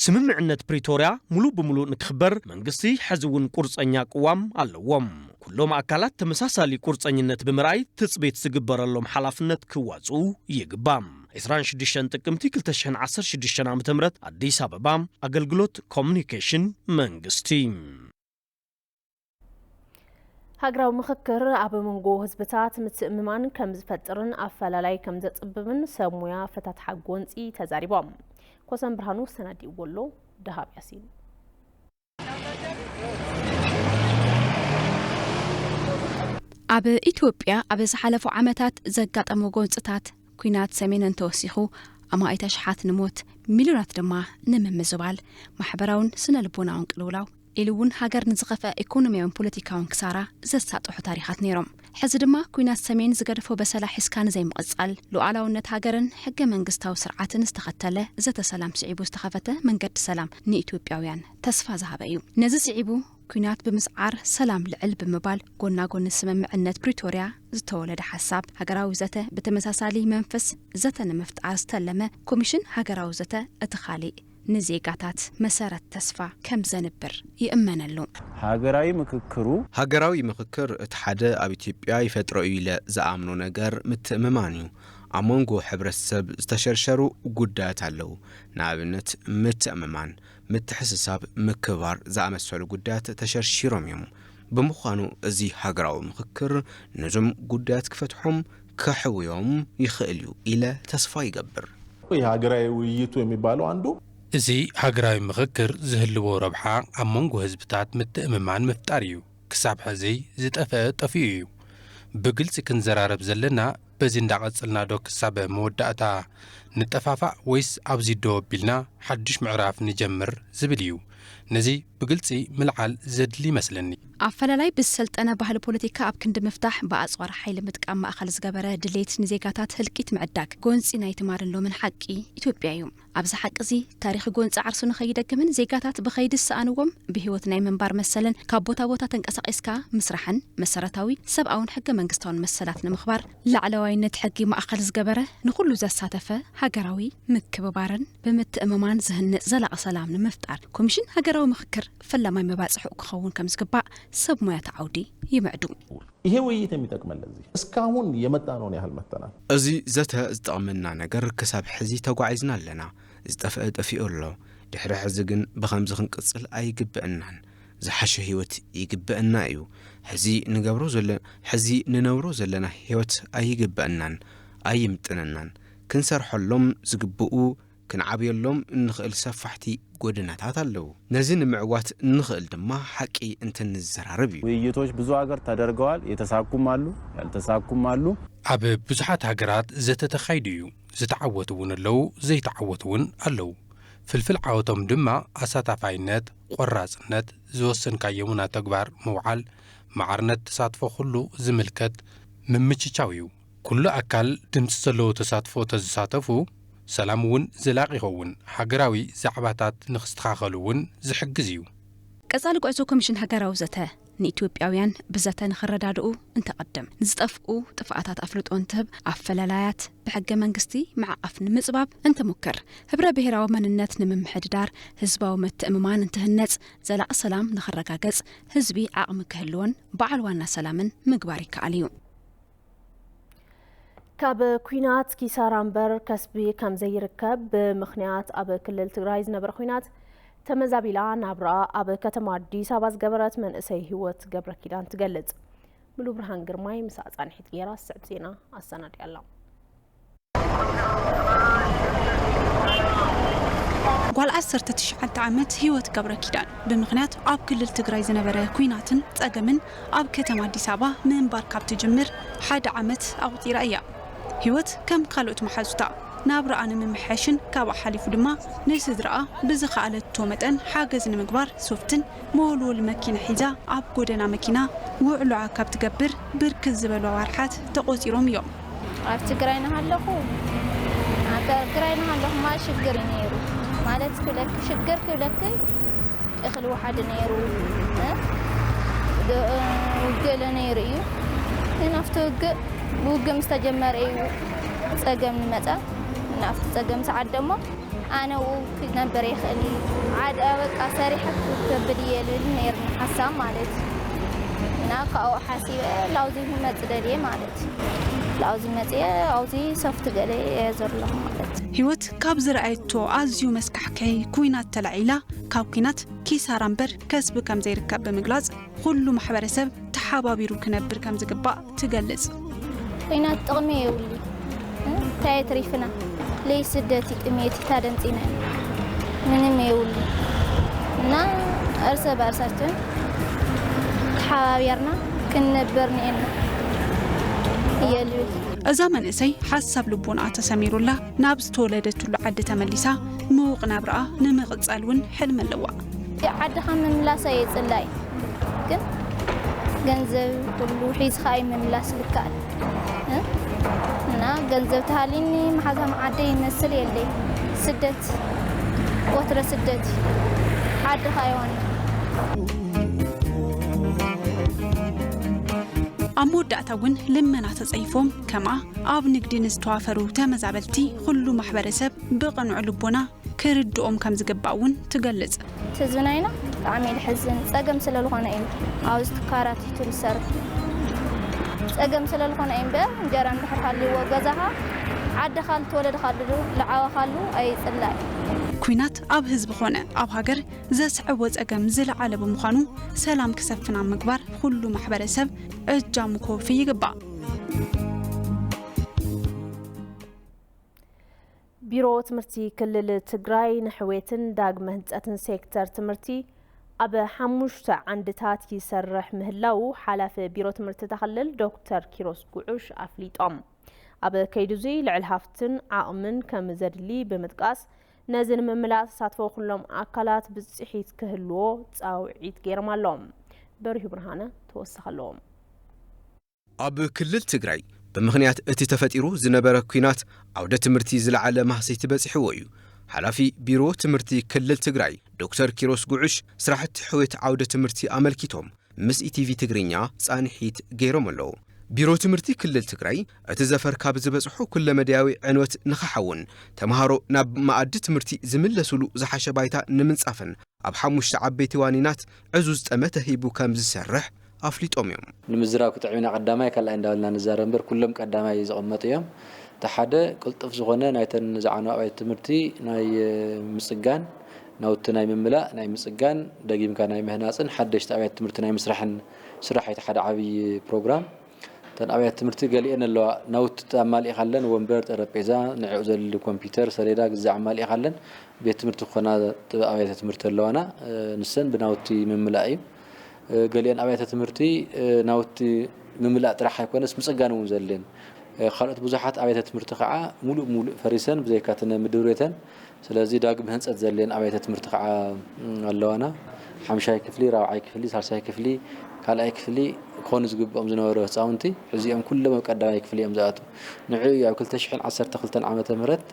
ስምምዕነት ፕሪቶርያ ሙሉእ ብምሉእ ንክኽበር መንግስቲ ሕዚ እውን ቁርጸኛ ቅዋም ኣለዎም። ኩሎም ኣካላት ተመሳሳሊ ቁርጸኝነት ብምርኣይ ትጽቢት ዝግበረሎም ሓላፍነት ክዋጽኡ ይግባእ። ዕስራን ሽዱሽተን ጥቅምቲ ክልተ ሽሕን ዓሰርተ ሽዱሽተን ዓመተ ምህረት፣ ኣዲስ ኣበባ፣ ኣገልግሎት ኮሙኒኬሽን መንግስቲ። ሃገራዊ ምኽክር ኣብ መንጎ ህዝብታት ምትእምማን ከም ዝፈጥርን ኣፈላላይ ከም ዘጽብብን ሰብ ሞያ ፈታትሓ ጎንጺ ተዛሪቦም። ኮሰን ብርሃኑ ሰናዲእዎ ኣሎ። ደሃብ ያሲን። ኣብ ኢትዮጵያ ኣብ ዝሓለፉ ዓመታት ዘጋጠሙ ጎንጽታት ኲናት ሰሜን እንተወሲኹ፣ ኣማኢት ኣሽሓት ንሞት፣ ሚልዮናት ድማ ንምምዝባል፣ ማሕበራውን ስነ ልቦናውን ቅልውላው፣ ኢሉ እውን ሃገር ንዝኸፍአ ኢኮኖሚያውን ፖለቲካውን ክሳራ ዘሳጥሑ ታሪኻት ነይሮም። ሕዚ ድማ ኲናት ሰሜን ዝገደፎ በሰላ ሒዝካ ንዘይምቕጻል፣ ሉዓላውነት ሃገርን ሕገ መንግስታዊ ስርዓትን ዝተኸተለ ዘተ ሰላም ስዒቡ ዝተኸፈተ መንገዲ ሰላም ንኢትዮጵያውያን ተስፋ ዝሃበ እዩ። ነዚ ስዒቡ ኲናት ብምስዓር ሰላም ልዕል ብምባል፣ ጎና ጎኒ ስምምዕነት ፕሪቶርያ ዝተወለደ ሓሳብ ሃገራዊ ዘተ ብተመሳሳሊ መንፈስ ዘተ ንምፍጣር ዝተለመ ኮሚሽን ሃገራዊ ዘተ እቲ ካሊእ ንዜጋታት መሰረት ተስፋ ከም ዘንብር ይእመነሉ። ሃገራዊ ምክክሩ ሃገራዊ ምክክር እቲ ሓደ ኣብ ኢትዮጵያ ይፈጥሮ እዩ ኢለ ዝኣምኖ ነገር ምትእምማን እዩ። ኣብ መንጎ ሕብረተሰብ ዝተሸርሸሩ ጉዳያት ኣለዉ። ንኣብነት ምትእምማን፣ ምትሕስሳብ፣ ምክብባር ዝኣመሰሉ ጉዳያት ተሸርሺሮም እዮም። ብምዃኑ እዚ ሃገራዊ ምክክር ነዞም ጉዳያት ክፈትሖም ከሕውዮም ይኽእል እዩ ኢለ ተስፋ ይገብር። ይህ ሃገራዊ ውይይቱ የሚባለው አንዱ እዚ ሃገራዊ ምኽክር ዝህልዎ ረብሓ ኣብ መንጎ ህዝብታት ምትእምማን ምፍጣር እዩ። ክሳብ ሕዚ ዝጠፍአ ጠፊኡ እዩ። ብግልጺ ክንዘራረብ ዘለና በዚ እንዳቐጸልና ዶ ክሳብ መወዳእታ ንጠፋፋእ ወይስ ኣብዚ ደው ኣቢልና ሓድሽ ምዕራፍ ንጀምር ዝብል እዩ። ነዚ ብግልጺ ምልዓል ዘድሊ ይመስለኒ። ኣፈላላይ ብዝሰልጠነ ባህሊ ፖለቲካ ኣብ ክንዲ ምፍታሕ ብኣጽዋር ሓይሊ ምጥቃም ማእኸል ዝገበረ ድሌት ንዜጋታት ህልቂት ምዕዳግ ጎንጺ ናይ ትማልን ሎምን ሓቂ ኢትዮጵያ እዩ። ኣብዚ ሓቂ እዚ ታሪኽ ጎንጺ ዓርሱ ንኸይደግምን ዜጋታት ብኸይዲ ዝሰኣንዎም ብህይወት ናይ ምንባር መሰልን ካብ ቦታ ቦታ ተንቀሳቒስካ ምስራሕን መሰረታዊ ሰብኣውን ሕገ መንግስታውን መሰላት ንምኽባር ላዕለዋይነት ሕጊ ማእኸል ዝገበረ ንኹሉ ዘሳተፈ ሃገራዊ ምክብባርን ብምትእምማን ዝህንጽ ዘላቒ ሰላም ንምፍጣር ኮሚሽን ሃገራዊ ምኽክር ፈላማይ መባጽሕኡ ክኸውን ከም ዝግባእ ሰብ ሞያት ዓውዲ ይምዕዱ። ይሄ ውይይት የሚጠቅመን ለዚህ እስካሁን የመጣነውን ያህል መተናል። እዚ ዘተ ዝጠቕመና ነገር ክሳብ ሕዚ ተጓዒዝና ኣለና። ዝጠፍአ ጠፊኡ ኣሎ። ድሕሪ ሕዚ ግን ብኸምዚ ክንቅጽል ኣይግብእናን። ዝሓሸ ህይወት ይግብእና እዩ። ሕዚ ንገብሮ ዘለ-፣ ሕዚ ንነብሮ ዘለና ህይወት ኣይግብእናን፣ ኣይምጥነናን። ክንሰርሐሎም ዝግብኡ፣ ክንዓብየሎም እንኽእል ሰፋሕቲ ጎደናታት ኣለዉ። ነዚ ንምዕዋት እንኽእል ድማ ሓቂ እንተንዘራረብ እዩ። ውይይቶች ብዙ ሀገር ተደርገዋል። የተሳኩም አሉ፣ ያልተሳኩም አሉ። ኣብ ብዙሓት ሃገራት ዘተ ተኻይዱ እዩ። ዝተዓወቱ እውን ኣለዉ፣ ዘይተዓወቱ እውን ኣለዉ። ፍልፍል ዓወቶም ድማ ኣሳታፋይነት፣ ቆራጽነት፣ ዝወሰንካዮምና ተግባር ምውዓል፣ ማዕርነት ተሳትፎ ኩሉ ዝምልከት ምምችቻው እዩ። ኩሉ ኣካል ድምፂ ዘለዎ ተሳትፎ ተዝሳተፉ፣ ሰላም እውን ዘላቒ ይኸውን፣ ሃገራዊ ዛዕባታት ንኽስተኻኸሉ እውን ዝሕግዝ እዩ። ቀጻሊ ጉዕዞ ኮሚሽን ሃገራዊ ዘተ ንኢትዮጵያውያን ብዘተ ንኽረዳድኡ እንተቐድም፣ ንዝጠፍኡ ጥፍኣታት ኣፍልጦ እንትህብ፣ ኣፈላላያት ብሕገ መንግስቲ ማዕቐፍ ንምጽባብ እንትሙክር፣ ህብረ ብሔራዊ መንነት ንምምሕድዳር፣ ህዝባዊ ምትእምማን እንትህነጽ፣ ዘላቒ ሰላም ንኽረጋገጽ ህዝቢ ዓቕሚ ክህልዎን በዓል ዋና ሰላምን ምግባር ይከኣል እዩ። ካብ ኲናት ኪሳራ እምበር ከስቢ ከም ዘይርከብ ብምኽንያት ኣብ ክልል ትግራይ ዝነበረ ኲናት ተመዛቢላ ናብራ ኣብ ከተማ ኣዲስ ኣበባ ዝገበረት መንእሰይ ህይወት ገብረ ኪዳን ትገልጽ። ሙሉ ብርሃን ግርማይ ምስኣ ጻንሒት ገይራ ዝስዕብ ዜና ኣሰናዲኣላ። ጓል ዓሰርተ ትሽዓተ ዓመት ህይወት ገብረ ኪዳን ብምኽንያት ኣብ ክልል ትግራይ ዝነበረ ኲናትን ጸገምን ኣብ ከተማ ኣዲስ ኣበባ ምንባር ካብ ትጅምር ሓደ ዓመት ኣቑጺራ እያ። ህይወት ከም ካልኦት መሓዙታ ናብራኣ ንምምሕያሽን ካብኣ ሓሊፉ ድማ ንስድራኣ ብዝኸኣለቶ መጠን ሓገዝ ንምግባር ሶፍትን መወልወሊ መኪና ሒዛ ኣብ ጎደና መኪና ውዕሎኣ ካብ ትገብር ብርክት ዝበሉ ኣዋርሓት ተቖጺሮም እዮም። ኣብ ትግራይ እናሃለኹ ኣብ ትግራይ እናሃለኹ ማ ሽግር እዩ ነይሩ ማለት ክብለክ ሽግር ክብለክ እኽሊ ወሓዲ ነይሩ እ? ዶ- ውግእ ለ ነይሩ እዩ። ግን ኣብቲ ውግእ ብውግእ ምስ ተጀመረ እዩ ጸገም ንመጻ ናብቲ ጸገም ሰዓት ደሞ ኣነ ው ክነበር ይኽእል እዩ። ዓድ በቃ ሰሪሐ ክገብር እየ ልብል ነይርኒ ሓሳብ ማለት እዩ። እና ካብኡ ሓሲበ ላውዚ ክመጽእ ደልየ ማለት እዩ። ላውዚ መጽየ ኣውዚ ሶፍት ገለ እየ ዘለኹ ማለት እዩ። ህይወት ካብ ዝረኣየቶ ኣዝዩ መስካሕከይ ኲናት ተላዒላ ካብ ኲናት ኪሳራ እምበር ከስቢ ከም ዘይርከብ ብምግላጽ ኩሉ ማሕበረሰብ ተሓባቢሩ ክነብር ከም ዝግባእ ትገልጽ። ኲናት ጥቕሚ የብሉ እንታይ ትሪፍና ለይ ስደት ጥሜት ታደምፂና ምንም የብሉ እና እርሰ በርሳችን ተሓባቢርና ክንነብር ንኤና እየልብል። እዛ መንእሰይ ሓሳብ ልቦና ተሰሚሩላ ናብ ዝተወለደትሉ ዓዲ ተመሊሳ ምውቕ ናብራኣ ንምቕጻል እውን ሕልሚ ኣለዋ። ዓድኻ ምምላስ ኣየጽላይ ግን ገንዘብ ኩሉ ሒዝኻ እዩ ምምላስ ልካል እ? እና ገንዘብ ተሃሊኒ መሓዛ መዓደ ይመስል የለይ ስደት ወትረ ስደት እዩ። ዓድኻ ይዋና። ኣብ መወዳእታ እውን ልመና ተጸይፎም ከምኣ ኣብ ንግዲ ንዝተዋፈሩ ተመዛበልቲ ኩሉ ማሕበረሰብ ብቕኑዕ ልቦና ክርድኦም ከም ዝግባእ እውን ትገልጽ። ህዝብና ኢና ብጣዕሚ ልሕዝን ጸገም ስለ ዝኾነ እዩ ኣብዚ ትካራት ሂቱ ዝሰርሕ ጸገም ስለ ዝኾነ እዩ እምበር እንጀራ እንድሕር ሃልይዎ ገዛኻ ዓድኻ ልተወለድኻሉ ልዓበኻሉ ኣይጽላእ። ኲናት ኣብ ህዝቢ ኾነ ኣብ ሃገር ዘስዕቦ ጸገም ዝለዓለ ብምዃኑ ሰላም ክሰፍን ኣብ ምግባር ኩሉ ማሕበረሰብ እጃሙ ክወፊ ይግባእ። ቢሮ ትምህርቲ ክልል ትግራይ ንሕውየትን ዳግመ ህንፀትን ሴክተር ትምህርቲ ኣብ ሓሙሽተ ዓንድታት ይሰርሕ ምህላው ሓላፊ ቢሮ ትምህርቲ እታ ክልል ዶክተር ኪሮስ ጉዑሽ ኣፍሊጦም። ኣብ ከይዲ እዙይ ልዕሊ ሃፍትን ዓቕምን ከም ዘድሊ ብምጥቃስ ነዚ ንምምላእ ተሳትፎ ኩሎም ኣካላት ብፅሒት ክህልዎ ፃውዒት ገይሮም ኣለዎም። በሪሁ ብርሃነ ተወሳኺ ኣለዎም። ኣብ ክልል ትግራይ ብምኽንያት እቲ ተፈጢሩ ዝነበረ ኲናት ዓውደ ትምህርቲ ዝለዓለ ማህሰይቲ በፂሕዎ እዩ። ሓላፊ ቢሮ ትምህርቲ ክልል ትግራይ ዶክተር ኪሮስ ጉዑሽ ስራሕቲ ሕውየት ዓውደ ትምህርቲ ኣመልኪቶም ምስ ኢቲቪ ትግርኛ ፃንሒት ገይሮም ኣለዉ። ቢሮ ትምህርቲ ክልል ትግራይ እቲ ዘፈር ካብ ዝበፅሖ ኩለመዳያዊ ዕንወት ንኽሓውን ተምሃሮ ናብ መኣዲ ትምህርቲ ዝምለሱሉ ዝሓሸ ባይታ ንምንፃፍን ኣብ ሓሙሽተ ዓበይቲ ዋኒናት ዕዙዝ ጠመተ ሂቡ ከም ዝሰርሕ ኣፍሊጦም እዮም። ንምዝራብ ክጥዕም ኢና ቀዳማይ ካልኣይ እንዳበልና ንዛረብ እምበር ኩሎም ቀዳማይ ዝቕመጡ እዮም። እቲ ሓደ ቅልጡፍ ዝኾነ ናይተን ዝዓነዋ ኣብያተ ትምህርቲ ናይ ምፅጋን ናውቲ ናይ ምምላእ ናይ ምፅጋን ደጊምካ ናይ ምህናፅን ሓደሽቲ ኣብያተ ትምህርቲ ናይ ምስራሕን ስራሕ እቲ ሓደ ዓብዪ ፕሮግራም። እተን ኣብያተ ትምህርቲ ገሊአን ኣለዋ ናውቲ ኣማሊእካለን ወንበር ጠረጴዛ ንዕኡ ዘድሊ ኮምፒውተር ሰሌዳ ግዛዕ ኣማሊእካለን ቤት ትምህርቲ ክኾና ኣብያተ ትምህርቲ ኣለዋና። ንሰን ብናውቲ ምምላእ እዩ። ገሊአን ኣብያተ ትምህርቲ ናውቲ ምምላእ ጥራሕ ኣይኮነስ ምፅጋን እውን ዘድልየን። ካልኦት ብዙሓት ኣብያተ ትምህርቲ ከዓ ሙሉእ ሙሉእ ፈሪሰን ብዘይካ እቲ ምድብሬተን ስለዚ ዳግም ህንፀት ዘድልየን ኣብያተ ትምህርቲ ከዓ ኣለዋና። ሓምሻይ ክፍሊ ራብዓይ ክፍሊ ሳልሳይ ክፍሊ ካልኣይ ክፍሊ ክኾኑ ዝግብኦም ዝነበሩ ህፃውንቲ ሕዚኦም ኩሎም ኣብ ቀዳማይ ክፍሊ እዮም ዝኣትዉ። ንዕኡ እዩ ኣብ ክልተ ሽሕን ዓሰርተ ክልተን ዓመተ ምህረት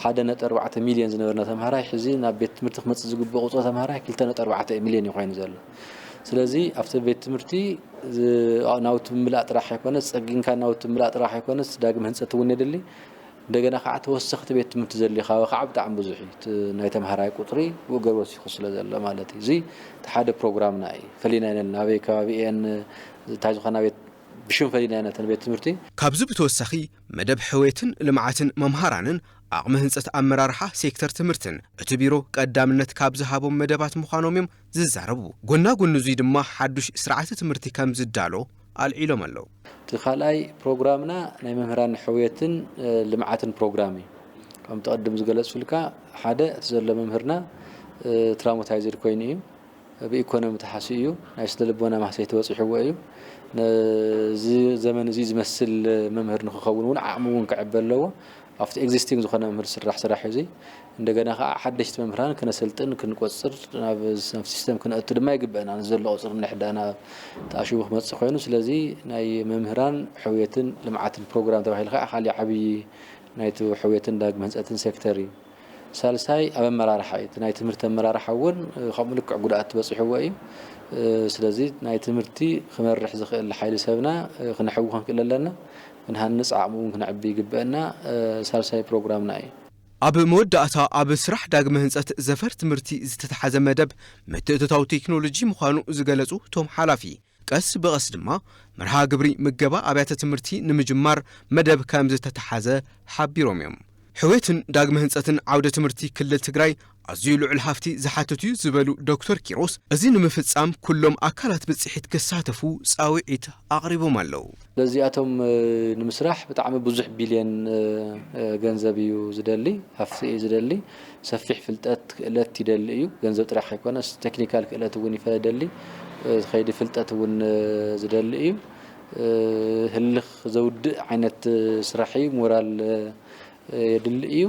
ሓደ ነጥቢ ኣርባዕተ ሚልዮን ዝነበርና ተምሃራይ ሕዚ ናብ ቤት ትምህርቲ ክመፅእ ዝግብኦ ቁፅሪ ተምሃራይ ክልተ ነጥቢ ኣርባዕተ ሚልዮን እዩ ኮይኑ ዘሎ። ስለዚ ኣብቲ ቤት ትምህርቲ ናውቲ ምላእ ጥራሕ ኣይኮነስ ፀጊንካ ናውቲ ምላእ ጥራሕ ኣይኮነስ ዳግም ህንፀት እውን የድሊ። እንደገና ከዓ ተወሰኽቲ ቤት ትምህርቲ ዘድልዩ ከባቢ ከዓ ብጣዕሚ ብዙሕ እዩ። እቲ ናይ ተምሃራይ ቁፅሪ ብኡ ገር ወሲኹ ስለ ዘሎ ማለት እዩ። እዚ እቲ ሓደ ፕሮግራምና እዩ። ፈሊና ኢና ናበይ ከባቢ እየን እንታይ ዝኾና ቤት ብሽም ፈሊና ኢና ነተን ቤት ትምህርቲ። ካብዚ ብተወሳኺ መደብ ሕውየትን ልምዓትን መምሃራንን ዓቕሚ ህንፀት ኣመራርሓ ሴክተር ትምህርትን እቲ ቢሮ ቀዳምነት ካብ ዝሃቦም መደባት ምዃኖም እዮም ዝዛረቡ። ጎና ጎኒ እዙይ ድማ ሓዱሽ ስርዓተ ትምህርቲ ከም ዝዳሎ ኣልዒሎም ኣለዉ። እቲ ካልኣይ ፕሮግራምና ናይ መምህራን ሕውየትን ልምዓትን ፕሮግራም እዩ። ከምቲ ቅድም ዝገለፅኩልካ፣ ሓደ እቲ ዘሎ መምህርና ትራውማታይዝድ ኮይኑ እዩ። ብኢኮኖሚ ተሓሲኡ እዩ። ናይ ስነ ልቦና ማህሰይቲ በፂሕዎ እዩ። ነዚ ዘመን እዚ ዝመስል መምህር ንክኸውን እውን ዓቕሚ እውን ክዕበ ኣለዎ። ኣብቲ ኤግዚስቲንግ ዝኾነ መምህር ዝስራሕ ስራሕ እዩ። እዚ እንደገና ከዓ ሓደሽቲ መምህራን ክነሰልጥን ክንቆፅር ናብ ሲስተም ክነእቱ ድማ ይግበአና። ንዘሎ ቁፅሪ ንሕዳ ናብ ተኣሽቡ ክመፅእ ኮይኑ፣ ስለዚ ናይ መምህራን ሕውየትን ልምዓትን ፕሮግራም ተባሂሉ ከዓ ካሊእ ዓብዪ ናይቲ ሕውየትን ዳግመ ህንፀትን ሴክተር እዩ። ሳልሳይ ኣብ ኣመራርሓ እዩ። እቲ ናይ ትምህርቲ ኣመራርሓ እውን ከምኡ ልክዕ ጉድኣት በፂሕዎ እዩ። ስለዚ ናይ ትምህርቲ ክመርሕ ዝኽእል ሓይሊ ሰብና ክነሕዊ ክንክእል ኣለና። ክንሃንፅ ዓቕሚ እውን ክነዕቢ ይግበአና። ሳልሳይ ፕሮግራምና እዩ። ኣብ መወዳእታ ኣብ ስራሕ ዳግመ ህንፀት ዘፈር ትምህርቲ ዝተተሓዘ መደብ ምትእትታው ቴክኖሎጂ ምዃኑ ዝገለፁ እቶም ሓላፊ፣ ቀስ ብቐስ ድማ መርሃ ግብሪ ምገባ ኣብያተ ትምህርቲ ንምጅማር መደብ ከም ዝተተሓዘ ሓቢሮም እዮም። ሕውየትን ዳግመ ህንፀትን ዓውደ ትምህርቲ ክልል ትግራይ ኣዝዩ ልዑል ሃፍቲ ዝሓትት እዩ ዝበሉ ዶክተር ኪሮስ፣ እዚ ንምፍፃም ኩሎም ኣካላት ብፅሒት ክሳተፉ ፃውዒት ኣቕሪቦም ኣለዉ። ስለዚኣቶም ንምስራሕ ብጣዕሚ ብዙሕ ቢልዮን ገንዘብ እዩ ዝደሊ፣ ሃፍቲ እዩ ዝደሊ። ሰፊሕ ፍልጠት ክእለት ይደሊ እዩ። ገንዘብ ጥራሕ ኣይኮነስ ቴክኒካል ክእለት እውን ይደሊ። ከይዲ ፍልጠት እውን ዝደሊ እዩ። ህልኽ ዘውድእ ዓይነት ስራሕ እዩ። ሞራል የድሊ እዩ።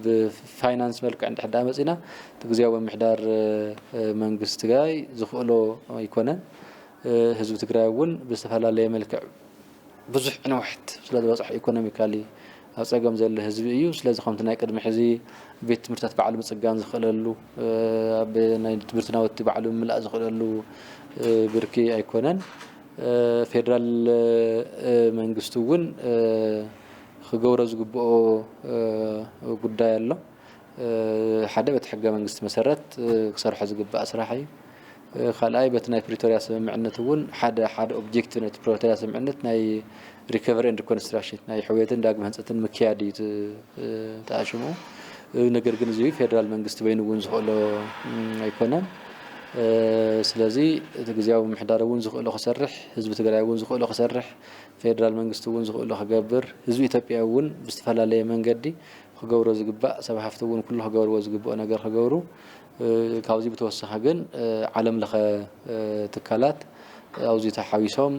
ብፋይናንስ መልክዕ እንድሕር ዳ መፂና፣ እቲ ግዜያዊ ምምሕዳር መንግስቲ ትግራይ ዝኽእሎ ኣይኮነን። ህዝቢ ትግራይ እውን ብዝተፈላለየ መልክዕ ብዙሕ ዕንወሕት ስለ ዝበፅሖ፣ ኢኮኖሚካሊ ኣብ ፀገም ዘሎ ህዝቢ እዩ። ስለዚ ከምቲ ናይ ቅድሚ ሕዚ ቤት ትምህርትታት ባዕሉ ምፅጋን ዝኽእለሉ፣ ኣብ ናይ ትምህርቲ ናውቲ ባዕሉ ምምላእ ዝኽእለሉ ብርኪ ኣይኮነን። ፌደራል መንግስቲ እውን ክገብሮ ዝግብኦ ጉዳይ ኣሎ። ሓደ በቲ ሕገ መንግስቲ መሰረት ክሰርሖ ዝግባእ ስራሕ እዩ። ካልኣይ በቲ ናይ ፕሪቶርያ ስምምዕነት እውን ሓደ ሓደ ኦብጀክቲቭ ናይቲ ፕሪቶርያ ስምምዕነት ናይ ሪከቨሪ ኤንድ ኮንስትራክሽን ናይ ሕውየትን ዳግመ ህንፀትን ምክያድ እዩ ተኣሽሙ። ነገር ግን እዚ ፌደራል መንግስቲ በይኑ እውን ዝኽእሎ ኣይኮነን። ስለዚ እቲ ግዜያዊ ምምሕዳር እውን ዝኽእሎ ክሰርሕ፣ ህዝቢ ትግራይ እውን ዝኽእሎ ክሰርሕ፣ ፌደራል መንግስቲ እውን ዝኽእሎ ክገብር፣ ህዝቢ ኢትዮጵያ እውን ብዝተፈላለየ መንገዲ ክገብሮ ዝግባእ፣ ሰብ ሃፍቲ እውን ኩሉ ክገብርዎ ዝግብኦ ነገር ክገብሩ፣ ካብዚ ብተወሳኺ ግን ዓለም ለኸ ትካላት ኣብዚ ተሓዊሶም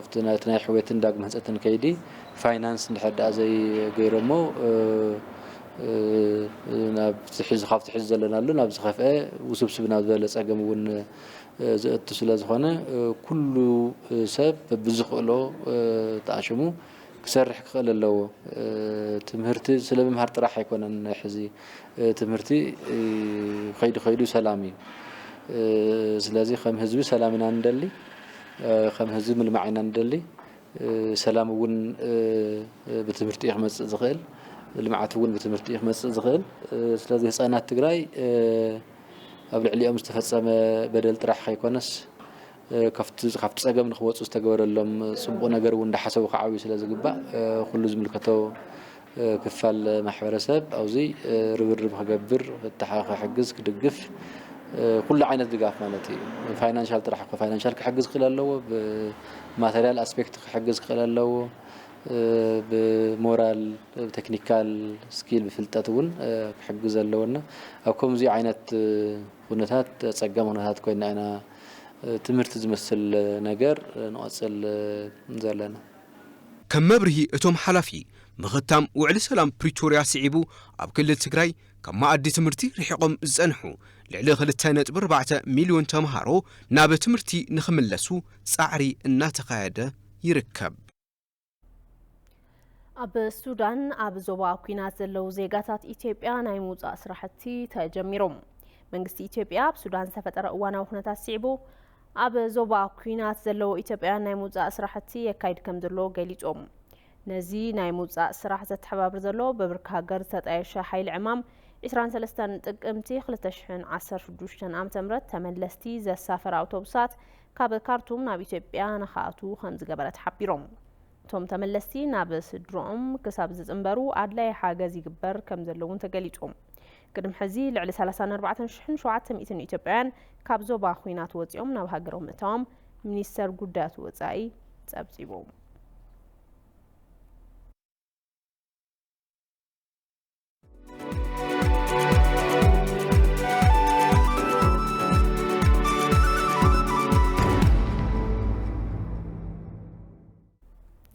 ኣብቲ ናይ ሕውየትን ዳግመ ህንፀትን ከይዲ ፋይናንስ እንድሕር ደኣ ዘይገይሮሞ፣ ናብ ትሕዚ፣ ካብቲ ሕዚ ዘለናሉ ናብ ዝኸፍአ ውስብስብ ናብ ዝበለ ፀገም እውን ዘእቱ ስለ ዝኾነ፣ ኩሉ ሰብ ብዝኽእሎ ተኣሽሙ ክሰርሕ ክኽእል ኣለዎ። ትምህርቲ ስለ ምምሃር ጥራሕ ኣይኮነን። ሕዚ ትምህርቲ ከይዱ ከይዱ ሰላም እዩ። ስለዚ ከም ህዝቢ ሰላም ኢና ንደሊ፣ ከም ህዝቢ ምልማዕ ኢና ንደሊ። ሰላም እውን ብትምህርቲ እዩ ክመፅእ ዝኽእል፣ ልምዓት እውን ብትምህርቲ እዩ ክመፅእ ዝኽእል። ስለዚ ህፃናት ትግራይ ኣብ ልዕሊኦም ዝተፈፀመ በደል ጥራሕ ከይኮነስ፣ ካብቲ ፀገም ንክወፁ ዝተገበረሎም ፅቡቕ ነገር እውን እንዳሓሰቡ ክዓብዩ ስለ ዝግባእ፣ ኩሉ ዝምልከቶ ክፋል ማሕበረሰብ ኣብዚ ርብርብ ክገብር፣ ክተሓ-፣ ክሕግዝ፣ ክድግፍ፣ ኩሉ ዓይነት ድጋፍ ማለት እዩ። ፋይናንሻል ጥራሕ እኮ፣ ፋይናንሻል ክሕግዝ ክኽእል ኣለዎ፣ ብማተርያል ኣስፔክት ክሕግዝ ክኽእል ኣለዎ፣ ብሞራል፣ ብቴክኒካል ስኪል፣ ብፍልጠት እውን ክሕግዝ ኣለዎ። እና ኣብ ከምዚ ዓይነት ኩነታት፣ ፀገም ኩነታት ኮይና ኢና ትምህርቲ ዝመስል ነገር ንቐፅል ዘለና። ከም መብርሂ እቶም ሓላፊ፣ ምኽታም ውዕሊ ሰላም ፕሪቶርያ ስዒቡ ኣብ ክልል ትግራይ ካብ መኣዲ ትምህርቲ ርሒቖም ዝፀንሑ ልዕሊ ክልተ ነጥቢ ኣርባዕተ ሚልዮን ተምሃሮ ናብ ትምህርቲ ንኽምለሱ ፃዕሪ እናተኻየደ ይርከብ። ኣብ ሱዳን ኣብ ዞባ ኲናት ዘለዉ ዜጋታት ኢትዮጵያ ናይ ምውጻእ ስራሕቲ ተጀሚሩ። መንግስቲ ኢትዮጵያ ኣብ ሱዳን ዝተፈጠረ እዋናዊ ኩነታት ስዒቡ ኣብ ዞባ ኲናት ዘለዉ ኢትዮጵያውያን ናይ ምውጻእ ስራሕቲ የካይድ ከም ዘሎ ገሊጾም። ነዚ ናይ ምውጻእ ስራሕ ዘተሓባብር ዘሎ ብብርኪ ሃገር ዝተጣየሸ ሓይሊ ዕማም ዕስራን ሰለስተን ጥቅምቲ ክልተ ሽሕን ዓሰርተ ሽዱሽተን ዓመተ ምህረት ተመለስቲ ዘሳፈራ ኣውቶቡሳት ካብ ካርቱም ናብ ኢትዮጵያ ንኽኣትዉ ከም ዝገበረ ተሓቢሮም። እቶም ተመለስቲ ናብ ስድሮኦም ክሳብ ዝጽንበሩ ኣድላይ ሓገዝ ይግበር ከም ዘሎ እውን ተገሊጹ። ቅድሚ ሕዚ ልዕሊ ሰላሳን ኣርባዕተን ሽሕን ሸውዓተ ሚእትን ኢትዮጵያውያን ካብ ዞባ ኹናት ወጺኦም ናብ ሃገሮም ምእታዎም ሚኒስተር ጉዳያት ወጻኢ ጸብጺቡ።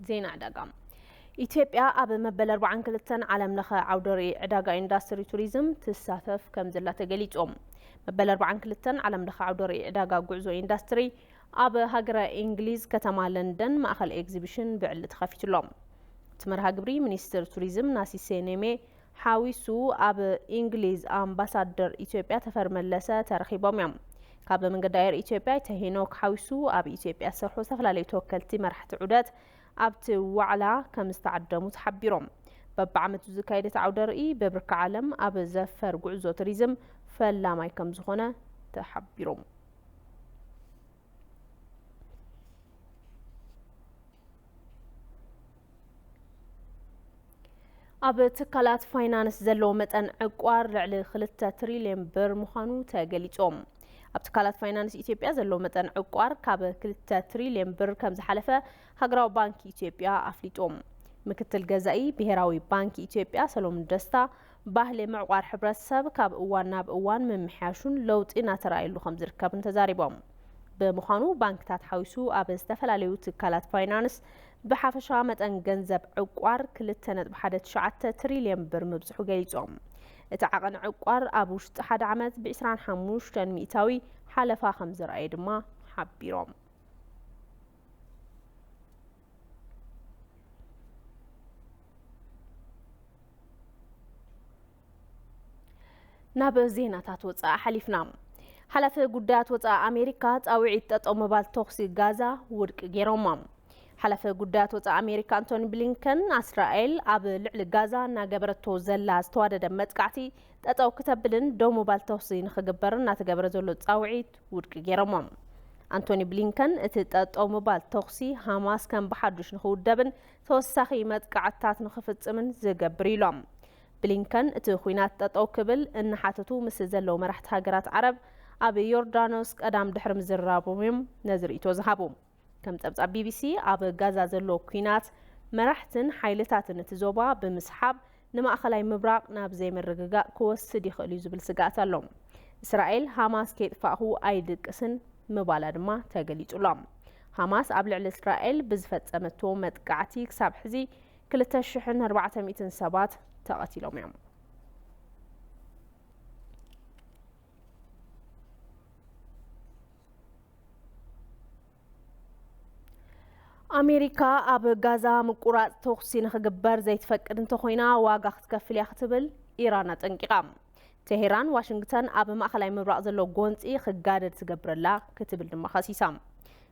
ዜና ዕዳጋ። ኢትዮጵያ ኣብ መበል ኣርባዓን ክልተን ዓለም ለኸ ዓውደ ርኢይ ዕዳጋ ኢንዳስትሪ ቱሪዝም ትሳተፍ ከም ዘላ ተገሊጹ። መበል ኣርባዓን ክልተን ዓለም ለኸ ዓውደ ርኢይ ዕዳጋ ጉዕዞ ኢንዳስትሪ ኣብ ሃገረ እንግሊዝ ከተማ ለንደን ማእኸል ኤግዚቢሽን ብዕሊ ተኸፊቱ ኣሎ። እቲ መርሃ ግብሪ ሚኒስትር ቱሪዝም ናሲሴ ኔሜ ሓዊሱ ኣብ እንግሊዝ ኣምባሳደር ኢትዮጵያ ተፈሪ መለሰ ተረኺቦም እዮም። ካብ መንገዲ ኣየር ኢትዮጵያ ኣይተ ሄኖክ ሓዊሱ ኣብ ኢትዮጵያ ዝሰርሑ ዝተፈላለዩ ተወከልቲ መራሕቲ ዑደት ኣብቲ ዋዕላ ከም ዝተዓደሙ ተሓቢሮም። በብዓመቱ ዝካየድ እቲ ዓውደ ርእይ በብርኪ ዓለም ኣብ ዘፈር ጉዕዞ ቱሪዝም ፈላማይ ከም ዝኾነ ተሓቢሮም። ኣብ ትካላት ፋይናንስ ዘለዎ መጠን ዕቋር ልዕሊ ክልተ ትሪልዮን ብር ምዃኑ ተገሊጾም። ኣብ ትካላት ፋይናንስ ኢትዮጵያ ዘሎ መጠን ዕቋር ካብ ክልተ ትሪልዮን ብር ከም ዝሓለፈ ሃገራዊ ባንክ ኢትዮጵያ ኣፍሊጦም። ምክትል ገዛኢ ብሄራዊ ባንክ ኢትዮጵያ ሰሎሞን ደስታ፣ ባህሊ ምዕቋር ሕብረተሰብ ካብ እዋን ናብ እዋን ምምሕያሹን ለውጢ እናተራእየሉ ከም ዝርከብን ተዛሪቦም። ብምዃኑ ባንክታት ሓዊሱ ኣብ ዝተፈላለዩ ትካላት ፋይናንስ ብሓፈሻ መጠን ገንዘብ ዕቋር ክልተ ነጥቢ ሓደ ትሽዓተ ትሪልዮን ብር ምብፅሑ ገሊፆም። እቲ ዓቐን ዕቋር ኣብ ውሽጢ ሓደ ዓመት ብ ዕስራን ሓሙሽተን ሚእታዊ ሓለፋ ከም ዝረኣየ ድማ ሓቢሮም። ናብ ዜናታት ወጻኢ ሓሊፍና። ሓላፊ ጉዳያት ወጻኢ ኣሜሪካ ጻውዒት ጠጠው ምባል ተኹሲ ጋዛ ውድቂ ገይሮሞ። ሓላፊ ጉዳያት ወጻኢ ኣሜሪካ ኣንቶኒ ብሊንከን፣ እስራኤል ኣብ ልዕሊ ጋዛ እናገበረቶ ዘላ ዝተዋደደ መጥቃዕቲ ጠጠው ክተብልን ደው ምባል ተኹሲ ንኽግበርን እናተገበረ ዘሎ ጻውዒት ውድቂ ገይሮሞ። ኣንቶኒ ብሊንከን፣ እቲ ጠጠው ምባል ተኹሲ ሃማስ ከም ብሓዱሽ ንኽውደብን ተወሳኺ መጥቃዕትታት ንኽፍጽምን ዝገብር ኢሎም። ብሊንከን፣ እቲ ኹናት ጠጠው ክብል እናሓተቱ ምስ ዘለዉ መራሕቲ ሃገራት ዓረብ ኣብ ዮርዳኖስ ቀዳም ድሕሪ ምዝርራቦም እዮም ነዚ ርእይቶ ዝሃቡ። ከም ጸብጻብ ቢቢሲ፣ ኣብ ጋዛ ዘሎ ኲናት መራሕትን ሓይልታትን እቲ ዞባ ብምስሓብ ንማእኸላይ ምብራቕ ናብ ዘይምርግጋእ ክወስድ ይኽእል እዩ ዝብል ስግኣት ኣሎ። እስራኤል፣ ሃማስ ከይጥፋእኹ ኣይድቅስን ምባላ ድማ ተገሊጹ ኣሎ። ሃማስ ኣብ ልዕሊ እስራኤል ብዝፈጸመቶ መጥቃዕቲ ክሳብ ሕዚ ክልተ ሽሕን ኣርባዕተ ሚእትን ሰባት ተቐቲሎም እዮም። ኣሜሪካ ኣብ ጋዛ ምቁራጽ ተኹሲ ንኽግበር ዘይትፈቅድ እንተኾይና ዋጋ ክትከፍል እያ ክትብል ኢራን ኣጠንቂቓ። ቴሄራን ዋሽንግተን ኣብ ማእኸላይ ምብራቕ ዘሎ ጎንጺ ክጋደድ ትገብር ኣላ ክትብል ድማ ከሲሳ።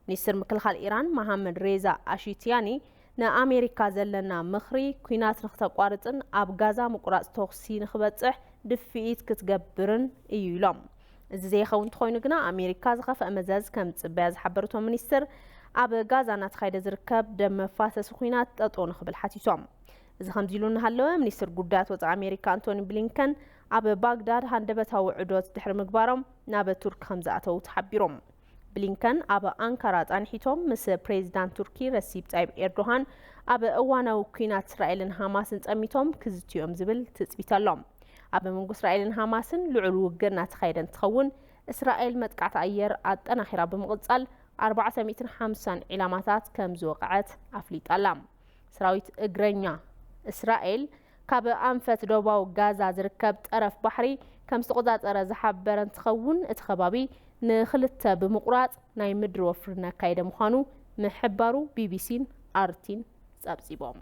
ሚኒስትር ምክልኻል ኢራን መሃመድ ሬዛ ኣሺትያኒ ንኣሜሪካ ዘለና ምኽሪ ኲናት ንክተቋርጽን ኣብ ጋዛ ምቁራጽ ተኹሲ ንክበጽሕ ድፍኢት ክትገብርን እዩ ኢሎም። እዚ ዘይኸውን እንተኾይኑ ግና ኣሜሪካ ዝኸፍአ መዘዝ ከም ዝጽበያ ዝሓበሩ እቶም ሚኒስትር፣ ኣብ ጋዛ እናተኻየደ ዝርከብ ደም መፋሰሲ ኲናት ጠጠው ንክብል ሓቲቶም። እዚ ከምዚ ኢሉ እናሃለወ፣ ሚኒስትር ጉዳያት ወጻኢ ኣሜሪካ ኣንቶኒ ብሊንከን ኣብ ባግዳድ ሃንደበታዊ ዑደት ድሕሪ ምግባሮም ናብ ቱርኪ ከም ዝኣተዉ ተሓቢሮም። ብሊንከን ኣብ ኣንካራ ጻንሒቶም ምስ ፕሬዚዳንት ቱርኪ ረሲብ ጣይብ ኤርዶሃን ኣብ እዋናዊ ኲናት እስራኤልን ሃማስን ጸሚቶም ክዝትዮም ዝብል ትጽቢት ኣሎ። ኣብ መንጎ እስራኤልን ሃማስን ልዑል ውግእ እናተኻየደ እንትኸውን፣ እስራኤል መጥቃዕቲ ኣየር ኣጠናኺራ ብምቕጻል ኣርባዕተ ሚእትን ሓምሳን ዒላማታት ከም ዝወቕዐት ኣፍሊጣ ኣላ። ሰራዊት እግረኛ እስራኤል ካብ ኣንፈት ደቡባዊ ጋዛ ዝርከብ ጠረፍ ባሕሪ ከም ዝተቖጻጸረ ዝሓበረ እንትኸውን፣ እቲ ከባቢ ንኽልተ ብምቑራጽ ናይ ምድሪ ወፍሪ እናካየደ ምዃኑ ምሕባሩ ቢቢሲን ኣርቲን ጸብጺቦም።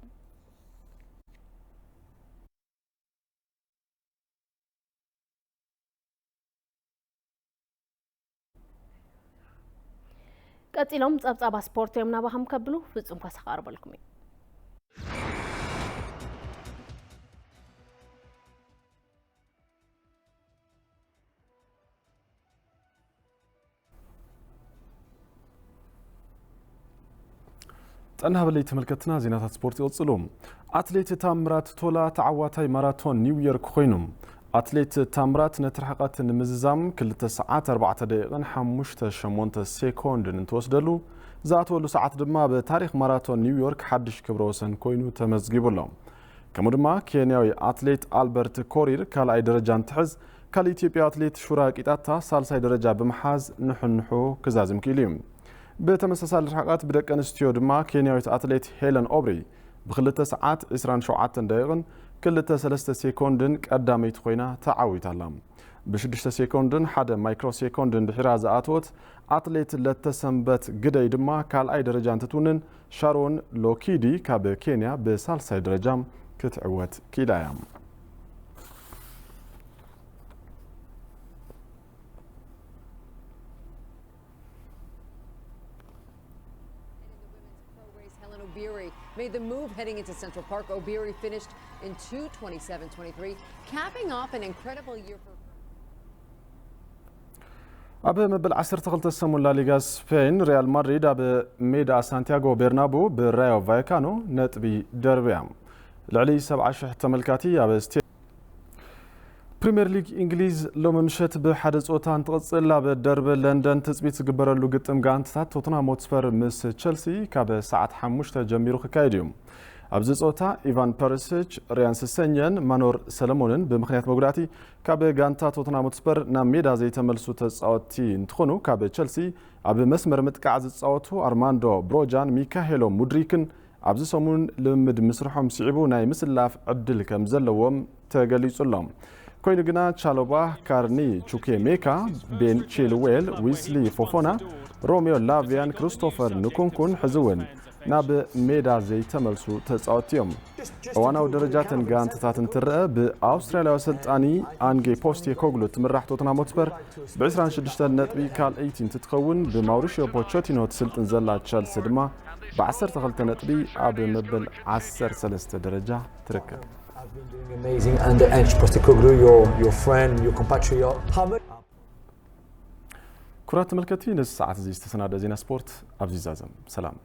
ቀጺሎም ጸብጻባ ስፖርት እዮም ናባኹም ከብሉ ፍጹም ካሳ ክቐርበልኩም እዩ። ጥዕና ሃበለይ ተመልከትና፣ ዜናታት ስፖርት ይቕጽሉ። ኣትሌት ታምራት ቶላ ተዓዋታይ ማራቶን ኒውዮርክ ኮይኑ። ኣትሌት ታምራት ነቲ ርሕቐት ንምዝዛም ክልተ ሰዓት ኣርባዕተ ደቂቕን ሓሙሽተ ሸሞንተ ሴኮንድን እንትወስደሉ፣ ዝኣተወሉ ሰዓት ድማ ኣብ ታሪኽ ማራቶን ኒውዮርክ ሓድሽ ክብረ ወሰን ኮይኑ ተመዝጊቡ ኣሎ። ከምኡ ድማ ኬንያዊ ኣትሌት ኣልበርት ኮሪር ካልኣይ ደረጃ እንትሕዝ፣ ካልእ ኢትዮጵያ ኣትሌት ሹራ ቂጣታ ሳልሳይ ደረጃ ብምሓዝ ንሕንሑ ክዛዝም ክኢሉ እዩ። ብተመሳሳሊ ርሕቐት ብደቂ ኣንስትዮ ድማ ኬንያዊት ኣትሌት ሄለን ኦብሪ ብክልተ ሰዓት ዕስራን ሸውዓተን ደቂቕን ክልተ ሰለስተ ሴኮንድን ቀዳመይቲ ኮይና ተዓዊታ ኣላ። ብሽዱሽተ ሴኮንድን ሓደ ማይክሮ ሴኮንድን ድሒራ ዝኣተወት ኣትሌት ለተሰንበት ግደይ ድማ ካልኣይ ደረጃ እንትትውንን፣ ሻሮን ሎኪዲ ካብ ኬንያ ብሳልሳይ ደረጃ ክትዕወት ክኢላ እያ። Helen Obiri made the move heading into Central Park. Obiri finished in two twenty-seven twenty-three, capping off an incredible year for her. ኣብ መበል ዓሰርተ ክልተ ሰሙን ላሊጋ ስፔን፣ ሪያል ማድሪድ ኣብ ሜዳ ሳንቲያጎ ቤርናቡ ብራዮ ቫይካኖ ነጥቢ ደርብያ። ልዕሊ ሰብዓ ሽሕ ተመልካቲ ኣብ ስቴ-፣ ፕሪምየር ሊግ እንግሊዝ ሎሚ ምሸት ብሓደ ጸወታ እንትቕጽል፣ ኣብ ደርቢ ለንደን ትጽቢት ዝግበረሉ ግጥም ጋንትታት ቶትንሃም ሆትስፐር ምስ ቸልሲ ካብ ሰዓት ሓሙሽተ ጀሚሩ ክካየድ እዩ። ኣብዚ ጸወታ ኢቫን ፐሪሲች፣ ሪያን ስሰኘን ማኖር ሰለሞንን ብምኽንያት መጉዳእቲ ካብ ጋንታ ቶትንሃም ሆትስፐር ናብ ሜዳ ዘይተመልሱ ተጻወትቲ እንትኾኑ፣ ካብ ቸልሲ ኣብ መስመር ምጥቃዕ ዝጻወቱ ኣርማንዶ ብሮጃን ሚካሄሎ ሙድሪክን ኣብዚ ሰሙን ልምምድ ምስርሖም ስዒቡ ናይ ምስላፍ ዕድል ከም ዘለዎም ተገሊጹ ኣሎ። ኮይኑ ግና ቻሎባ፣ ካርኒ ቹኬሜካ፣ ቤን ቺልዌል፣ ዊስሊ ፎፎና፣ ሮሜዮ ላቪያን ክሪስቶፈር ንኩንኩን ሕዚ እውን ናብ ሜዳ ዘይተመልሱ ተጻወትቲ እዮም። እዋናዊ ደረጃ ተን ጋንትታት እንትረአ፣ ብኣውስትራልያዊ ኣሰልጣኒ ኣንጌ ፖስቴኮግሉ ትምራሕ ቶትናም ሆትስፐር ብ26 ነጥቢ ካልኣይቲ እንትትኸውን፣ ብማውሪሽዮ ፖቸቲኖ ትስልጥን ዘላ ቸልሲ ድማ ብ12 ነጥቢ ኣብ መበል ዓሰርተ ሰለስተ ደረጃ ትርከብ። I've been doing amazing under Ange Postecoglou, your, your friend, your compatriot. How much ክቡራት ተመልከትቲ፣ ነዚ ሰዓት እዚ ዝተሰናደ ዜና ስፖርት ኣብዚ ይዛዘም። ሰላም።